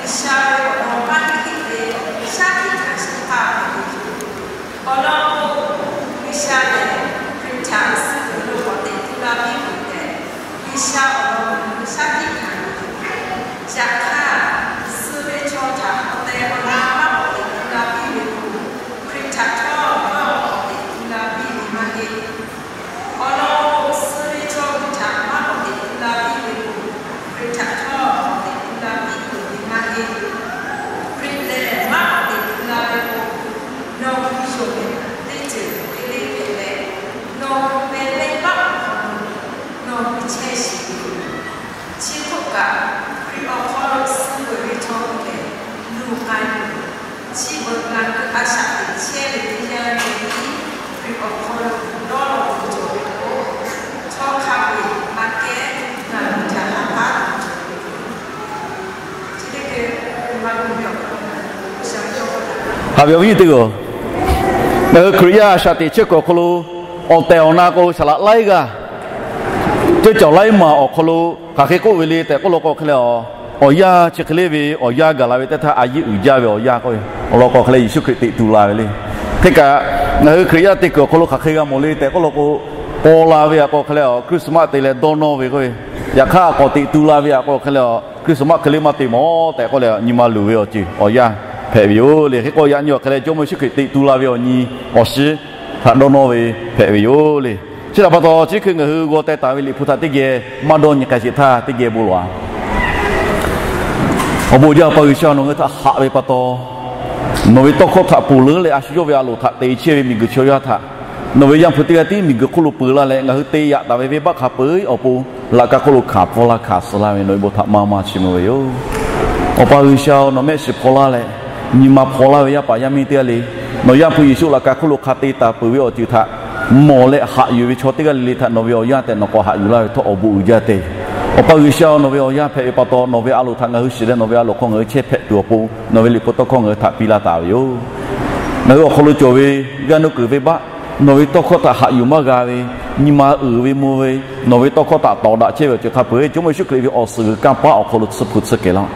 G'uiˬsha ve awˬ lawn maˇ heˆ heˆ ve shaˉ hkiˆ hkanˍ shehˍ hpaˇ hpehꞈ ve yoˬ. Awˬ lawn k'o, G'uiˬsha lehˬ Hkriꞈ htaꞈ suh peuˬ lo k'awꞈ teꞈ tu la piˇ peuˬ tehꞈ, G'uiˬsha awˬ lawn shaˉ hkiˆ hkanˍ ve yoˬ. Yaꞈ hk'aˇ, suh ve chaw htaꞈ awˬ tehˬ awˬ na maˇ k'awꞈ teꞈ tu la piˇ ve k'o, Hkriꞈ htaꞈ htawˇ maˇ k'awꞈ teꞈ tu la piˇ ve maˇ heˆ. Awˬ lawn k'o, suh ve chaw hui htaꞈ maˇ k'awꞈ teꞈ tu la piˇ ve k'o, Hkriꞈ htaꞈ htawˇ k'awꞈ teꞈ tu la piˇ peuˬ ve maˇ heˆ. Hkriꞈ lehˬ maˇ k'awꞈ teꞈ tu la ve k'o, nawˬ hui yonˍ ve teˇ ceuˬ hk'e le hpehꞈ leh, nawˬ hui ve venˇbaˆ awˬ hk'aw lo nawˬ hui chehˇ shiˍ ve yoˬ. Chi hk'oˆ kaꞈ, Hkriꞈ awˬ hk'aw lo suh peuˬ ve chaw hui lehˬ, luˬ k'ai ve yoˬ. Chi beuꞈ ngaˬ hui a shaꞈ teꞈ chehˇ ve teˇ yanˇ ve tiˉ, Hkriꞈ awˬ hk'aw lo dawˇ law tuˬ cawˬ ve k'o, chaw hk'a peu-eˬ aꞈ kehˉ ngaˬ hui htaꞈ ha k'aˉ tuˬ cawˬ ve yoˬ. Haꞈ ve awˬ viˉ nyi teˇ g'aˇ-oˬ, ngaˬ hui Hkriꞈ yaˇ a shaꞈ teꞈ chehˇ kuiˬ awˬ hk'aw lo awˬ tehˬ awˬ na k'o, saˍ laꞈ laiˉ g'aˇ ceuˇ cawˬ laiˉ maˬ awˬ hk'aw lo hk'aˬ hk'e k'oˆ ve le tehꞈ k'oˆ law k'o hk'e leh, awˬ yanˇ chi hk'e le ve awˬ yanˇ gaˬ la ve teˇ htaˇ, a yiˇ uiˍ jaˇ ve awˬ yanˇ k'oˆ ve, awˬ lawn k'o hk'e leh Yeˍsuˆ Hkriꞈ teꞈ tu la ve le. Hk'e kaꞈ, ngaˬ hui Hkriꞈ yaˇ te kuiˬ awˬ hk'aw lo hk'aˬ hk'e g'a mawˬ le tehꞈ k'oˆ law k'o, paw la ve aꞈ k'o hk'e leh, Christmas te leh dawˇ nawˇ ve k'oˆ ve, yaꞈ hk'aˇ k'awꞈ teꞈ tu la ve aꞈ k'o hk'e leh, Christmas hk'e le maˇ te mawˬ tehꞈ k'oˆ leh, nyi ma luˬ ve awˬ ceuˬ awˬ yanˇ hpehꞈ ve yoˬ le. Hk'e k'o, yaꞈ nyi awˬ hk'e leh Jawˇmawˇ Yeˍsuˆ Hkriꞈ teꞈ tu la ve awˬ nyi awˬ shiˉ htaꞈ dawˇ nawˇ ve hpehꞈ ve yoˬ le. Chi htaꞈ pa taw, chi hk'e ngaˬ hui g'aw teh taˍ ve Liꞈ hpu htaꞈ teˇ geh maˇ dawˇ nyi k'ai sheˍ htaˇ, teˇ geh bon lawˬ-a. Awˬ bon jaˇ Awˬ pa G'uiˬsha, nawˬ ngaˬ hui htaꞈ haꞈ ve pa taw, nawˬ ve tawˇ hkawˇ htaꞈ ponˬ leuˉ leh a shu yawˇ ve a loˍ htaꞈ te chehˇ ve miˬguiˬ chaw yaˇ htaꞈ nawˬ ve Yaˇ hpu teˇ g'aˇ tiˉ miˬguiˬ hk'oˆ lo peuˬ laˇ leh, ngaˬ hui te yaꞈ taˍ ve venˇbaˆ hk'a peu-eˬ awˬ pon laꞈ ka hk'oˆ lo hkanˍ pfuhˇ laˇ hkanˍ suh laˇ ve nawˬ ve bon htaꞈ maˇ maˇ chiˇ mvuh ve yoˬ. Awˬ pa G'uiˬsha-oˬ, nawˬ mehˆ shiˍ hpaw laˇ leh, nyi ma hpaw laˇ ve yaˇ paˍ yaˇ miˇ teˇ g'aˇ le, nawˬ Yaˇ hpu Yeˍsuˆ laꞈ ka hk'oˆ lo hk'a te taˍ peuˬ ve awˬ ceuˬ htaꞈ mawˬ leh haꞈ yuˬ ve chaw teˇ g'aˇ le le htaꞈ nawˬ ve awˬ yanˇ tehꞈ nawˬ k'awꞈ haꞈ yuˬ laˇ ve htawˇ awˬ bon uiˍ jaˇ te. Awˬ pa G'uiˬsha-oˬ, nawˬ ve awˬ yanˇ hpehꞈ ve pa taw, nawˬ ve a loˍ htaꞈ ngaˬ hui shiˍ leh nawˬ ve a loˍ hk'aw ngaˬ hui chehˇ hpehꞈ tuˬ awˬ pon nawˬ ve Liꞈ hpu tawˇ hkawˇ ngaˬ hui htaꞈ piˇ laˇ taˍ ve yoˬ. Ngaˬ hui awˬ hk'aw lo cawˬ ve g'aˇ nuˇ kuiˬ venˇbaˆ, nawˬ ve tawˇ hkawˇ htaꞈ haꞈ yuˬ maˇ g'a ve, nyi ma uiˍ ve mvuh ve, nawˬ ve tawˇ hkawˇ htaꞈ tawˍ daꞈ chehˇ ve awˬ ceuˬ hk'a peu-eˬ Jawˇmawˇ Yeˍsuˆ Hkriꞈ ve awˬ suhˍ g'uiˬ kanˇ paˆ awˬ hk'aw lo tsuhˇ hpu tsuhˇ kehˬ laˇ-oˆ.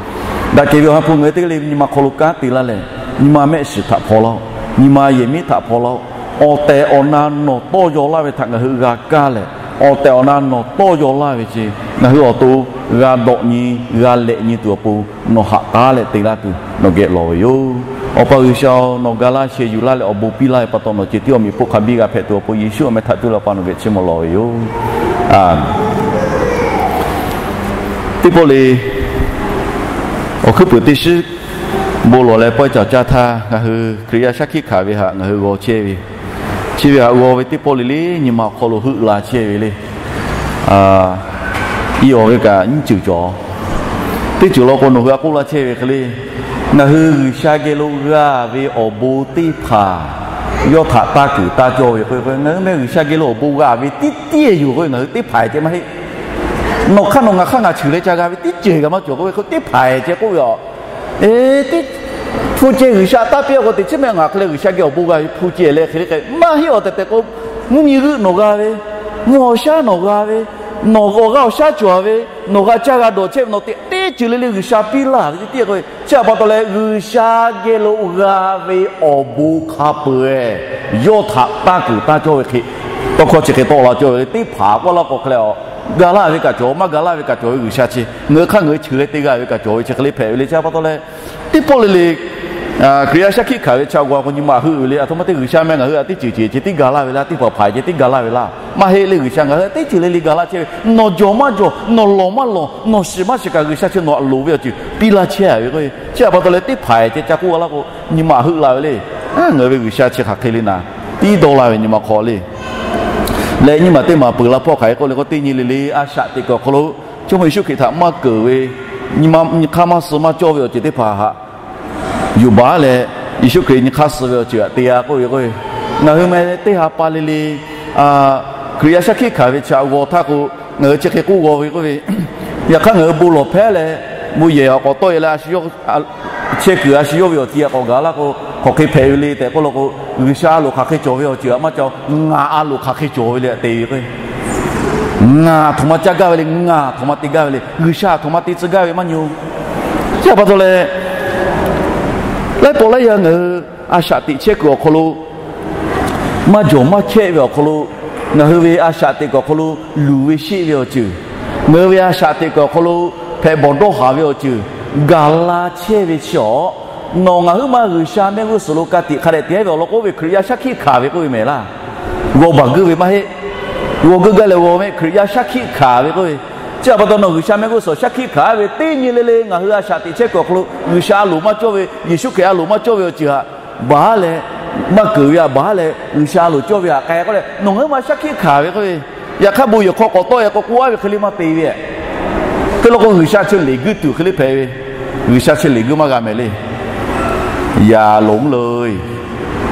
Daꞈ kehˬ ve Awˬ ha hpu ngaˬ hui teˇ g'aˇ le nyi ma hk'aw lo kanˉ te laˇ leh, nyi ma mehˆ shiˍ htaꞈ hpaw laˇ-oˆ. Nyi ma yehˬ miˉ htaꞈ hpaw laˇ-oˆ. Awˬ tehˬ awˬ na nawˬ tawˇ yaw laˇ ve htaꞈ ngaˬ hui g'a kaˇ leh, awˬ tehˬ awˬ na nawˬ tawˇ yaw laˇ ve chi ngaˬ hui awˬ to g'a dawꞈ nyi, g'a lehꞈ nyi tuˬ awˬ pon nawˬ haꞈ k'aˉ leh te laˇ tuˬ nawˬ geh lawˬ ve yoˬ. Awˬ pa G'uiˬsha-oˬ, nawˬ ga laˇ sheh yuˬ laˇ leh awˬ bon piˇ laˇ ve pa taw, nawˬ ceuˬ tiˉ awˬ meꞈ hpfuhˇ hk'a biˇ g'a hpehꞈ tuˬ awˬ pon Yeˍsuˆ awˬ meh htaꞈ cuˇ leh Awˬ pa nawˬ geh chiˇ mvuh lawˬ ve yoˬ. Teˇ pawˆ le, awˬ hkuiˉ puiˍ teˇ shiˉ bon lawˬ leh pawehˇ cawˬ caˇ htaˇ, ngaˬ hui Hkriꞈ yaˇ shaˉ hkiˆ hkanˍ ve htaꞈ ngaˬ hui g'aw chehˇ ve, chi ve htaꞈ g'aw ve teˇ pawˆ le le nyi ma awˬ hk'aw lo heuˆ la chehˇ ve le. I awˬ ve kaꞈ nyiˇ ceuˬ cawˬ. Teˇ ceuˬ law k'o, nawˬ hui a k'oˆ laˇ chehˇ ve hk'e le, ngaˬ hui G'uiˬsha geh lo g'a ve awˬ bon teˇ hpaˍ yawˇ htaꞈ taˇ kuiˬ taˇ cawˇ ve k'o, ngaˬ hui meh G'uiˬsha geh lo awˬ bon g'a ve tiˉ tiˉ yoˬ k'o, ngaˬ hui teˇ hpaˍ ceh maˇ heˆ. Nawˬ hk'aˇ nawˬ ngaˬ hk'aˇ ngaˬ cheuˬ leh ca g'a ve teˇ ceuˬ kaꞈ maˇ cawˬ k'oˆ ve hk'e, teˇ hpaˍ ceh k'oˆ ve aˬ. Eˬ, teˇ hpu ceh G'uiˬsha taˇ piˇ-a k'o, teꞈ chiˉ meh ngaˬ hk'e leh G'uiˬsha geh awˬ bon g'a ve hpu ceh leh hk'e le k'ai maˇ heˆ. Awˬ tehˬ tehˬ k'o, mvuhˇ nyi g'euˆ nawˬ g'a ve, mvuhˇ awˬ shaˉ nawˬ g'a ve, nawˬ awˬ g'aˇ awˬ shaˉ cawˬ ve, nawˬ g'a caˇ g'a dawˬ chehˇ ve nawˬ teꞈ teˇ ceuˬ le le G'uiˬsha piˇ laˇ ve teˇ tiˉ k'o, chi htaꞈ pa taw leh G'uiˬsha geh lo g'a ve awˬ bon hk'a peu-eˬ yawˇ htaꞈ taˇ kuiˬ taˇ cawˇ ve hk'e, tawˇ hkawˇ chi hk'e tawˆ la cawˇ ve le. Teˇ hpaˍ k'oˆ laˇ k'o hk'e leh, a, ga laˇ ve kaꞈ cawˬ, maˇ ga laˇ ve kaꞈ cawˬ ve G'uiˬsha chi ngaˬ hui hk'aˇ ngaˬ hui cheuˬ leh te g'a ve kaꞈ cawˬ ve chi hk'e le hpehꞈ ve le. Chi htaꞈ pa taw leh, teˇ pawˆ le le Hkriꞈ yaˇ shaˉ hkiˆ hkanˍ ve chi a g'aw k'o nyi ma heuˆ ve le. Aˬ htoꞈ ma te G'uiˬsha meh ngaˬ hui a teˇ ceuˬ ceuˬ ceh tiˉ ga laˇ ve laˇ, teˇ hpaˍ hpaˍ ceh tiˉ ga laˇ ve laˇ, maˇ heˆ le. G'uiˬsha ngaˬ hui a teˇ ceuˬ le le ga laˇ chehˇ ve, nawˬ jawˬ maˇ jawˬ, nawˬ lawˬ maˇ lawˬ, nawˬ shiˍ maˇ shiˍ kaꞈ G'uiˬsha chi nawˬ htaꞈ loˍ ve awˬ ceuˬ piˇ laˇ chehˇ ve k'o, chi htaꞈ pa taw leh teˇ hpaˍ ceh ca k'oˆ ga laˇ k'o, nyi ma heuˆ la ve le. Ngaˬ hui ve G'uiˬsha chi hk'aˬ hk'e le naˍ, tiˉ dawˇ la ve nyi ma hk'aw le. Leh nyiˇ maˬ teˇ maˬ peuˬ la hpawˇ hk'aˬ hk'e k'oˆ le k'o, teˇ nyi le le a shaꞈ teꞈ kuiˬ awˬ hk'aw lo Jawˇmawˇ Yeˍsuˆ Hkriꞈ htaꞈ maˇ keunˍ ve, nyi ma nyi hk'aˇ maˇ suh maˇ cawˇ ve awˬ ceuˬ teˇ hpaˍ htaꞈ yuˬ baˬ leh, Yeˍsuˆ Hkriꞈ nyi hk'aˇ suh ve awˬ ceuˬ htaꞈ te-a k'oˆ ve k'o, ngaˬ hui meh teˇ ha pa le le Hkriꞈ yaˇ shaˉ hkiˆ hkanˍ ve chi a g'aw htaˇ k'o, ngaˬ hui chi hk'e k'oˆ g'aw ve k'oˆ ve, yaꞈ hk'aˇ ngaˬ hui bon lawˬ hpehˇ leh, bon yehˬ awˬ k'awꞈ tawˆ e leh, a shu yawˇ chehˇ kuiˬ a shu yawˇ ve awˬ ti a k'awꞈ gaˬ laˇ k'o, hk'aˬ hk'e hpehꞈ ve le tehꞈ k'oˆ law k'o, G'uiˬsha a loˍ hk'aˬ hk'e cawˬ ve awˬ ceuˬ htaꞈ maˇ ca, ngaˬ a loˍ hk'aˬ hk'e cawˬ ve le htaꞈ te ve k'o, ngaˬ aˬ htoꞈ ma caˇ gaˇ ve le, ngaˬ aˬ htoꞈ ma te gaˇ ve le, G'uiˬsha aˬ htoꞈ ma te tcuh gaˇ ve maˇ nyi-oˬ. Chi htaꞈ pa taw leh, laiˉ pawˆ laiˉ yaˇ ngaˬ hui a shaꞈ teꞈ chehˇ kuiˬ awˬ hk'aw lo, maˇ jawˬ maˇ chehˇ ve awˬ hk'aw lo, ngaˬ hui ve a shaꞈ teꞈ kuiˬ awˬ hk'aw lo luˬ ve sheˆ ve awˬ ceuˬ, ngaˬ hui ve a shaꞈ teꞈ kuiˬ awˬ hk'aw lo hpehꞈ bawˬ dawˇ haˍ ve awˬ ceuˬ gaˬ la chehˇ ve chi awˬ, nawˬ ngaˬ huiˉ ma G'uiˬsha mehˆ g'uˇ suhˍ lo ka tiꞈ hk'a dehꞈ te ve awˬ lawn k'oˆ ve, Hkriꞈ yaˇ shaˉ hkiˆ hkanˍ ve k'oˆ ve mehˍ laˇ. G'aw baˬ guˇ ve maˇ heˆ. G'aw guˇ gaˇ leh g'aw mehˆ, Hkriꞈ yaˇ shaˉ hkiˆ hkanˍ ve k'oˆ ve. Chi htaꞈ pa taw nawˬ G'uiˬsha mehˆ g'uˇ suhˍ shaˉ hkiˆ hkanˍ ve teˇ nyi le le ngaˬ hui a shaꞈ teꞈ chehˇ kuiˬ awˬ hk'aw lo G'uiˬsha a loˍ maˇ cawˇ ve, Yeˍsuˆ Hkriꞈ a loˍ maˇ cawˇ ve awˬ ceuˬ htaꞈ baˬ leh, maˇ keunˍ ve htaꞈ baˬ leh G'uiˬsha a loˍ cawˇ ve htaꞈ k'ai k'oˆ leh nawˬ ngaˬ huiˉ ma shaˉ hkiˆ hkanˍ ve k'oˆ ve. Yaꞈ hk'aˇ bon yehˬ hk'aw k'awꞈ tawˆ e k'o k'oˆ a ve hk'e le maˇ te ve. Hk'e law k'o G'uiˬsha chi leˬ guiˇ tuˬ hk'e le hpehꞈ ve. G'uiˬsha chi leˬ guiˇ maˇ g'a mehˍ le. อย่าหลงเลย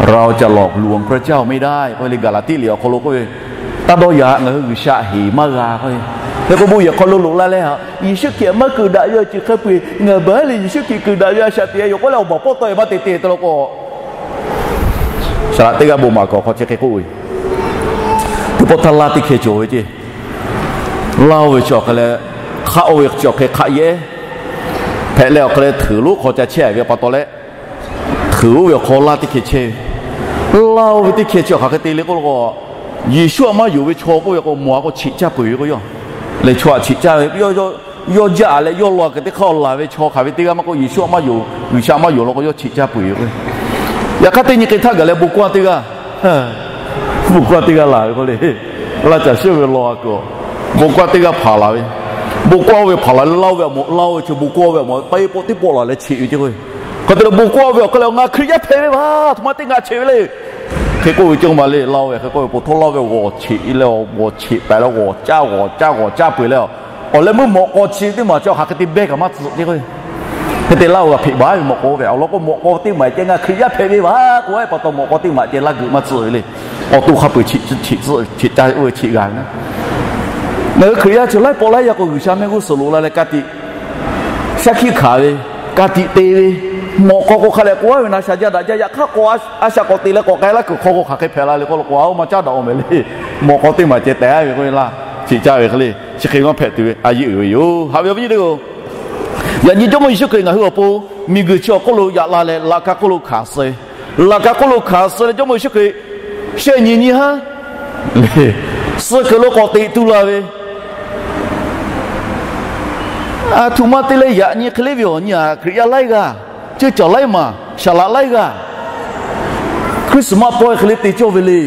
เราจะหลอกลวงพระเจ้าไม่ได้ k'oˆ ve le. Gaˍlaˍtiˆ liꞈ awˬ hk'aw lo k'oˆ ve, taˇ dawˇ yaꞈ ngaˬ hui G'uiˬsha heˍ maˇ g'a k'oˆ ve. Hk'e k'o bon yehˬ hk'aw lo loꞈ la leh, Yeˍsuˆ Hkriꞈ maˇ keunˍ daꞈ ve awˬ ceuˬ hk'a peu-eˬ ngaˬ baˬ leh Yeˍsuˆ Hkriꞈ keunˍ daꞈ ve a shaꞈ teꞈ yaꞈ yoˬ k'oˆ leh awˬ baˬ pawˆ tawˆ e maˇ te te te law k'o, Saˍlaꞈ teˇ g'aˇ bon maˍ kuiˬ awˬ hk'aw chi hk'e k'oˆ ve, teˇ pawˆ htaˇ laˇ teˇ hkeh cawˬ ve ceˇ. Laˇ oˇ ve chi awˬ hk'e leh, hk'aˆ oˇ ve chi awˬ hk'e hk'aˆ yehˉ hpehꞈ leh awˬ hk'e leh hteuˍ lonˉ hk'aw ca chehˇ ve pa taw leh, hteuˍ oˇ ve awˬ hk'aw laˇ teˇ hkeh chehˇ ve. Laˇ oˇ ve teˇ hkeh chi awˬ hk'aˬ hk'e te le k'oˆ law k'o, Yeˍsuˆ htaꞈ maˇ yonˍ ve chaw k'oˆ ve k'o mawˬ a k'o cheꞈ caˇ peuˬ ve k'o, yawˇ lehˬ chaw htaꞈ cheꞈ caˇ ve, yawˇ jaˇ a leh yawˇ law a kuiˬ teˇ hk'aˇ laˬ ve chaw hk'aˬ ve teˇ g'aˇ maˇ k'oˆ, Yeˍsuˆ htaꞈ maˇ yonˍ, G'uiˬsha maˇ yonˍ law k'o yawˇ cheꞈ caˇ peuˬ ve k'o. Yaꞈ hk'aˇ teˇ nyi hk'e htaˇ gaˬ leh bon kawˇ teˇ g'aˇ, bon kawˇ teˇ g'aˇ laˬ ve k'o le, laˇ caˬ sheuˇ ve law a kuiˬ, bon kawˇ teˇ g'aˇ hpanˍ laˬ ve. Bon kawˇ ve hpanˍ laˬ leh laˇ oˇ ve awˬ moˍ, laˇ oˇ ve chi bon kawˇ ve awˬ moˍ, teˇ pawˆ teˇ pawˆ laˬ leh cheꞈ ve ceˇ k'o. Hk'e te leh bon kawˇ ve awˬ hk'e leh ngaˬ Hkriꞈ yaˇ hpehꞈ ve vaˇ, a htoꞈ ma teˇ ngaˬ cheꞈ ve le. Hk'e k'oˆ ve cawˇ ma le, laˇ oˇ ve hk'e k'oˆ ve, po htawˇ laˇ oˇ ve g'awˬ cheꞈ leh g'awˬ cheꞈ pehˍ leh g'awˬ caˇ g'awˬ caˇ g'awˬ caˇ peuˬ leh, awˬ leh meuˇ mawꞈ k'aw chi teˇ maˬ chi hk'aˬ hk'e te behˇ kaꞈ maˇ tcuhꞈ ceˇ k'o. Hk'e te laˇ oˇ g'a hpeꞈ baˬ ve mawꞈ k'aw ve awˬ lawn k'o, mawꞈ k'aw teˇ maˬ ceh ngaˬ Hkriꞈ yaˇ hpehꞈ ve vaˇ k'oˆ a pa taw mawꞈ k'aw teˇ maˬ ceh laˇ geuꞈ maˇ tcuhꞈ ve le. Awˬ to hk'a peu-eˬ cheꞈ caˇ oˇ ve cheꞈ g'a ve naˉ. Ngaˬ hui Hkriꞈ yaˇ chi laiˉ pawˆ laiˉ yaˇ k'o G'uiˬsha mehˆ g'uˇ suhˍ loꞈ la leh ka tiꞈ shaˉ hkiˆ hkanˍ ve, ka tiꞈ te ve, mawꞈ k'aw k'o hk'a leh k'oˆ a ve na sha jaˇ daꞈ jaˇ. Yaꞈ hk'aˇ k'awꞈ a shaꞈ k'awꞈ te leh k'awꞈ k'ai laˇ kuiˬ hk'aw k'o hk'aˬ hk'e hpehꞈ la le k'o, k'awꞈ a oˇ ma caˉ daꞈ-oˬ mehˍ le. Mawꞈ k'aw teˇ maˬ ceh tehꞈ a ve k'oˆ ve laˇ, cheꞈ caˇ ve hk'e le, chi hk'e maˇ hpehꞈ tuˬ ve a yeˇ uiˍ ve yoˬ. Haꞈ ve awˬ viˉ nyi teˇ-oˬ, yaꞈ nyi Jawˇmawˇ Yeˍsuˆ Hkriꞈ ngaˬ hui awˬ pon miˬguiˬ chi awˬ hk'oˆ lo yaꞈ la leh laꞈ ka hk'oˆ lo hkanˍ suh ve, laꞈ ka hk'oˆ lo hkanˍ suh leh Jawˇmawˇ Yeˍsuˆ Hkriꞈ shehˆ nyi nyiˇ haˉ suh kuiˬ lo k'awꞈ teꞈ tu la ve, a htoꞈ ma te leh yaꞈ nyi hk'e le ve awˬ nyi aꞈ Hkriꞈ yaˇ laiˉ g'aˇ, ceuˇ caˬ laiˉ maˬ, saˍ laꞈ laiˉ g'aˇ, Christmas pawehˇ hk'e le te cawˇ ve le.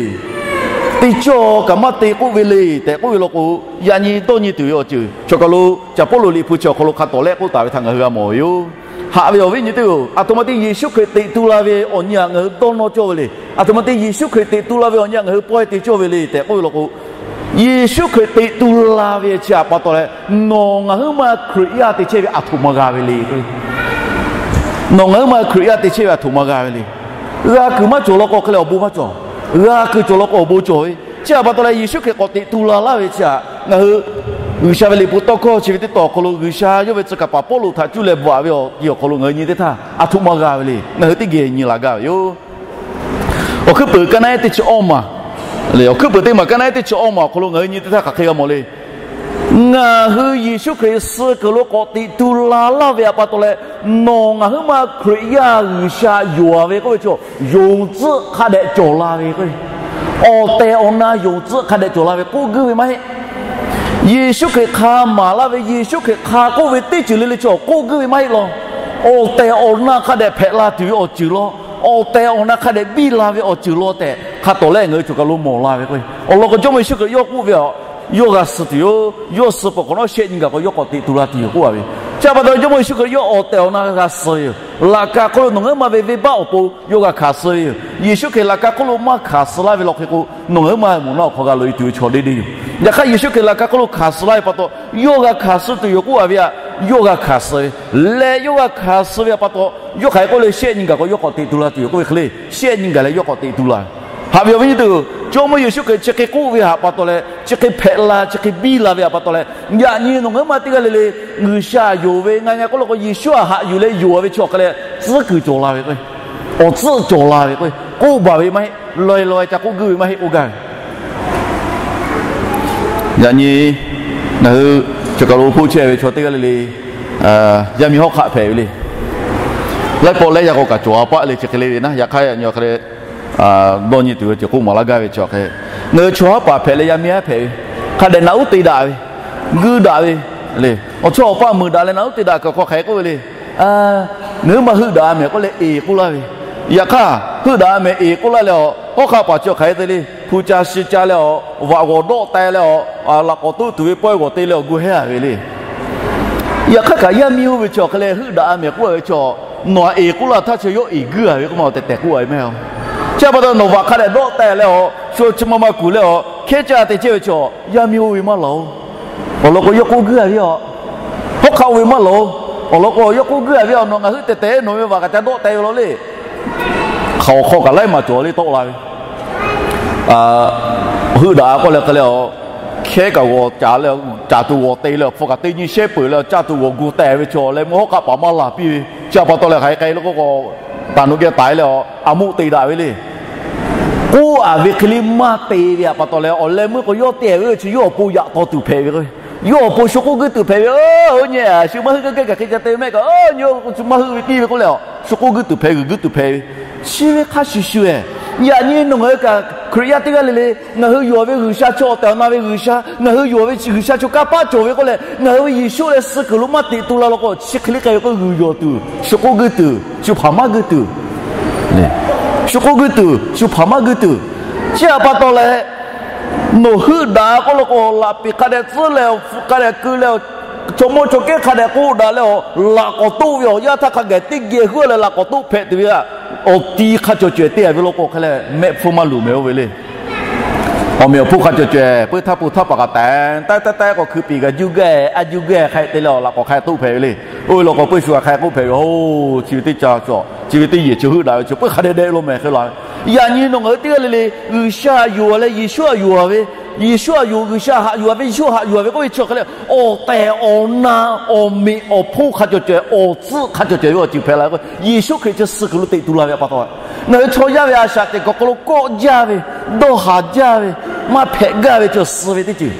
Te cawˇ kaꞈ maˇ te k'oˆ ve le tehꞈ k'oˆ ve law k'o, yaꞈ nyi dawˇ nyi tuˬ ve awˬ ceuˬ chaw kaˬ lo Caˍ Pawˇluꞈ liꞈ hpu chi awˬ hk'aw lo hk'a tawˍ lehˆ k'oˆ taˍ ve htaꞈ ngaˬ hui g'a mawˬ ve yoˬ. Haꞈ ve awˬ viˉ nyi teˇ-oˬ, a htoꞈ ma te Yeˍsuˆ Hkriꞈ teꞈ tu la ve awˬ nyi aꞈ ngaˬ hui dawˇ nawˇ cawˇ ve le. A htoꞈ ma te Yeˍsuˆ Hkriꞈ teꞈ tu la ve awˬ nyi aꞈ ngaˬ hui pawehˇ te cawˇ ve le tehꞈ k'oˆ ve law k'o, Yeˍsuˆ Hkriꞈ teꞈ tu la ve chi aꞈ pa taw leh, nawˬ ngaˬ huiˉ ma Hkriꞈ yaˇ te chehˇ ve a htoꞈ ma g'a ve le. Nawˬ ngaˬ huiˉ ma Hkriꞈ yaˇ te chehˇ ve a htoꞈ ma g'a ve le. G'a kuiˬ maˇ cawˬ law k'o hk'e leh awˬ bon maˇ cawˬ. G'a kuiˬ cawˬ law k'o awˬ bon cawˬ ve. Chi aꞈ pa taw leh Yeˍsuˆ Hkriꞈ k'awꞈ teꞈ tu la laˇ ve chi aꞈ ngaˬ hui G'uiˬsha ve liꞈ hpu tawˇ hkawˇ chi ve teˇ tawn awˬ hk'aw lo G'uiˬsha yawˇ ve tcuh kaˍ paˍ Pawˇluꞈ htaꞈ cuˇ leh bvuhꞈ ve awˬ ti awˬ hk'aw lo ngaˬ hui nyi teˇ htaˇ a htoꞈ ma g'a ve le. Ngaˬ hui teˇ geh nyi la gaˇ ve yoˬ. Awˬ hkuiˉ peuˬ kaˇ naˆ ehˉ teˇ chi awˇ maˬ, awˬ hkuiˉ peuˬ teˇ maˬ kaˇ naˆ ehˉ teˇ chi awˇ maˬ awˬ hk'aw lo ngaˬ hui nyi teˇ htaˇ hk'aˬ hk'e g'a mawˬ le. Ngaˬ hui Yeˍsuˆ Hkriꞈ suh kuiˬ lo k'awꞈ teꞈ tu la laˇ ve aꞈ pa taw leh, nawˬ ngaˬ huiˉ ma Hkriꞈ yaˇ G'uiˬsha yonˍ ve k'oˆ ve chaw, yonˍ tcuhˆ hk'a dehꞈ cawˬ la ve k'o, awˬ tehˬ awˬ na yonˍ tcuhˆ hk'a dehꞈ cawˬ la ve k'oˆ guiˇ ve maˇ heˆ. Yeˍsuˆ Hkriꞈ hk'a maˍ laˇ ve, Yeˍsuˆ Hkriꞈ hk'a k'oˆ ve teˇ ceuˬ le le chaw k'oˆ guiˇ ve maˇ heˆ law. Awˬ tehˬ awˬ na hk'a dehꞈ hpehꞈ la tuˬ ve awˬ ceuˬ law, awˬ tehˬ awˬ na hk'a dehꞈ biˇ la ve awˬ ceuˬ law tehꞈ hk'a tawˍ leh ngaˬ hui choˬ kaˬ lo mawˬ la ve k'o, awˬ lawn k'o Jawˇmawˇ Yeˍsuˆ Hkriꞈ yawˇ k'oˆ ve, yawˇ g'a suh tuˬ yoˬ. Yawˇ suh peuˬ hk'awꞈ nawˉ shehˆ nyi gaˬ k'o yawˇ k'awꞈ teꞈ tu la tuˬ yoˬ k'oˆ a ve. Chi pa taw Jawˇmawˇ Yeˍsuˆ Hkriꞈ yawˇ awˬ tehˬ awˬ na g'a suh ve yoˬ. Laꞈ ka hk'oˆ lo nawˬ ngaˬ huiˉ ma ve venˇbaˆ awˬ pon yawˇ g'a hkanˍ suh ve yoˬ. Yeˍsuˆ Hkriꞈ laꞈ ka hk'oˆ lo maˇ hkanˍ suh laˇ ve law hk'e k'o, nawˬ ngaˬ huiˉ ma moˍ naˆ awˬ hk'aw g'a loꞈ e tuˬ ve chaw deˇ deˇ yoˬ. Yaꞈ hk'aˇ Yeˍsuˆ Hkriꞈ laꞈ ka hk'oˆ lo hkanˍ suh laˇ ve pa taw, yawˇ g'a hkanˍ suh tuˬ yoˬ k'oˆ a ve aꞈ, yawˇ g'a hkanˍ suh ve leh yawˇ g'a hkanˍ suh ve aꞈ pa taw, yawˇ hk'aˬ hk'e k'oˆ le, shehˆ nyi gaˬ k'o yawˇ k'awꞈ teꞈ tu la tuˬ yoˬ k'oˆ ve hk'e le, shehˆ nyi gaˬ leh yawˇ k'awꞈ teꞈ tu la ve. Haꞈ ve awˬ viˉ nyi teˇ-oˬ, Jawˇmawˇ Yeˍsuˆ Hkriꞈ chi hk'e k'oˆ ve htaꞈ pa taw leh, chi hk'e hpehꞈ la, chi hk'e biˇ la ve htaꞈ pa taw leh, yaꞈ nyi nawˬ ngaˬ huiˉ ma teˇ g'aˇ le le G'uiˬsha yonˍ ve ngaˬ ngaˬ k'oˆ law k'o, Yeˍsuˆ htaꞈ haꞈ yuˬ leh yonˍ ve chi awˬ hk'e leh tcuhˉ kuiˬ cawˬ la ve k'o, awˬ tcuhˉ cawˬ la ve k'o, k'oˆ baˬ ve maˇ heˆ. Laweh laweh ca k'oˆ guiˇ ve maˇ heˆ k'oˆ gaˇ ve. Yaꞈ nyi ngaˬ hui choˬ kaˬ lo hpoˆ chehˇ ve chaw teˇ g'aˇ le le, Yaˇ miˇ hawˉ hk'aˆ hpehꞈ ve le. Laiˉ pawˆ leh yaˇ k'o kaꞈ cawˬ a paˆ le chi hk'e le ve naˉ. Yaꞈ hk'aˇ yaꞈ nyi awˬ hk'e le dawˇ nyi tuˬ ve ceuˬ k'oˆ maˍ laˇ gaˇ ve chi hk'e, ngaˬ hui chaw haˉ paˍ hpehꞈ leh yaˇ miˇ haˉ hpehꞈ ve, hk'a dehꞈ naꞈ uˉ te daꞈ ve, guiˇ daꞈ ve le. Awˬ chawˇ awˬ paˆ meuˍ daꞈ leh naꞈ uˉ te daꞈ kaꞈ hk'aˬ hk'e k'oˆ ve le. Ngaˬ hui maˇ heuˆ daꞈ mehˍ k'oˆ leh eˍ k'oˆ laˇ ve. Yaꞈ hk'aˇ heuˆ daꞈ mehˍ eˍ k'oˆ laˇ leh awˬ hawˉ hk'aˆ paˍ chi hk'aˬ hk'e te le, hpu ca shi ca leh awˬ vaꞈ g'awˬ dawˆ teh leh awˬ laꞈ k'awꞈ toˆ tuˬ ve pawehˇ g'awˬ te leh awˬ gu hehˉ a ve le. Yaꞈ hk'aˇ kaꞈ yaˇ miˇ oˇ ve chi hk'e leh heuˆ daꞈ mehˍ k'oˆ ve chi, nawˬ aꞈ eˍ k'oˆ laˇ htaˇ chi yawˇ eˍ guiˇ a ve k'oˆ ma awˬ tehˬ tehˬ k'oˆ a ve mehˍ a. Chi pa taw nawˬ vaꞈ hk'a dehꞈ dawˆ teh leh awˬ shu chi ma ma kuˬ leh awˬ hkehˉ caˇ te chehˇ ve chi, yaˇ miˇ oˇ ve maˇ laˬ oˬ. Awˬ lawn k'o yawˇ k'oˆ guiˇ a ve a. Hawˉ hk'aˆ oˇ ve maˇ laˬ oˬ. Awˬ lawn k'o yawˇ k'oˆ guiˇ a ve a, nawˬ ngaˬ heuˆ tehˬ tehˬ nawˬ ve vaꞈ kaꞈ ca dawˆ teh ve law le. Hk'aˬ awˬ hk'aw kaꞈ laiˉ maˬ cawˬ le tawˆ la ve. Heuˆ daꞈ k'oˆ leh hk'e leh awˬ hkehˉ kaꞈ g'awˬ caˍ leh, caˍ tuˬ g'awˬ te leh awˬ hpu kaꞈ teˇ nyi shehˉ peuˬ leh caˇ tuˬ g'awˬ gu teh ve chi awˬ leh meuˇ hawˉ hk'aˆ paˍ maˇ laˬ piˇ ve. Chi pa taw leh hk'aˬ hk'e k'ai lo k'o k'o, taˍ nuꞈ geh taiˍ leh awˬ a muˆ te daꞈ ve le. K'oˆ a ve hk'e le maˇ te ve a pa taw leh awˬ leh meuˇ k'o yawˇ te ve chi yawˇ awˬ pon yaꞈ taw tuˬ hpehꞈ ve k'o, yawˇ awˬ pon shu k'oˆ guiˇ tuˬ hpehꞈ ve. Oˇ nyi a shu maˇ heuˆ gaˇ gaˇ kaꞈ hk'e ca te ve mehˆ kaꞈ, oˇ nyi shu maˇ heuˆ ve piˇ ve k'oˆ leh awˬ shu k'oˆ guiˇ tuˬ hpehꞈ, g'uiˬ guiˇ tuˬ hpehꞈ ve. Chi ve hk'a shuˍ shuˍ e, yaꞈ nyi nawˬ ngaˬ hui kaꞈ Hkriꞈ yaˇ teˇ g'aˇ le le, ngaˬ hui yuˬ ve G'uiˬsha chaw awˬ tehˬ awˬ na ve G'uiˬsha, ngaˬ hui yuˬ ve G'uiˬsha chaw kanˇ paˆ cawˬ ve k'oˆ leh ngaˬ hui ve Yeˍsuˆ leh suh kuiˬ lo maˇ teꞈ tu la law k'o, chi hk'e le k'ai ve k'o g'uiˬ yawˬ tuˬ, shu k'oˆ guiˇ tuˬ, shu hpaˍ maˇ guiˇ tuˬ, shu k'oˆ guiˇ tuˬ, shu hpaˍ maˇ guiˇ tuˬ. Chi a pa taw leh, nawˬ heuˆ daꞈ k'oˆ law k'o, laꞈ peˍ hk'a dehꞈ tcuhˉ leh awˬ hpu hk'a dehꞈ keu leh, chaw mawˇ chaw kehˉ hk'a dehꞈ k'oˆ daꞈ leh awˬ laꞈ k'awꞈ toˆ ve awˬ yanˇ htaˇ hk'a gaˬ teˇ geh huˉ leh laꞈ k'awꞈ toˆ hpehꞈ tuˬ ve a, awˬ ti hk'a cawˬ cawehˬ te a ve law k'o hk'e leh mehˆ hpfuhˇ maˇ luˬ mehˍ oˇ ve le. Awˬ meꞈ awˬ hponˇ hk'a cawˬ cawehˬ peuˬ htaˇ peuˬ htaˇ paˍ kaꞈ tehꞈ taˇ taˇ taˇ k'awꞈ hkui piˍ kaꞈ juˇ gaˇ a juˇ gaˇ hk'a te leh awˬ laꞈ k'awꞈ hk'a toˆ hpehꞈ ve le. Oˇ ve law k'o peuˬ shu a hk'a k'oˆ hpehꞈ ve, oˇ chi ve teˇ ca cawˬ, chi ve teˇ yehˬ chi heuˆ daꞈ ve chi peuˬ hk'a dehꞈ dehꞈ lo mehˍ hk'e la ve. Yaꞈ nyi nawˬ ngaˬ hui teˇ g'aˇ le le G'uiˬsha yonˍ leh Yeˍsuˆ a yonˍ ve, Yeˍsuˆ a yonˍ G'uiˬsha haꞈ yonˍ ve, Yeˍsuˆ haꞈ yonˍ ve k'oˆ ve chi hk'e leh awˬ tehˬ awˬ na, awˬ meꞈ awˬ hponˇ hk'a cawˬ cawehˬ, awˬ tcuhˆ hk'a cawˬ cawehˬ ve awˬ ceuˬ hpehꞈ la ve k'o, Yeˍsuˆ Hkriꞈ chi suh kuiˬ lo teꞈ tu la ve a pa taw, ngaˬ hui chaw yaˇ ve a shaꞈ teꞈ kuiˬ awˬ hk'aw lo kawˆ jaˇ ve, dawˇ haˍ jaˇ ve, maˇ hpehꞈ gaˇ ve chi suh ve teˇ ceuˬ.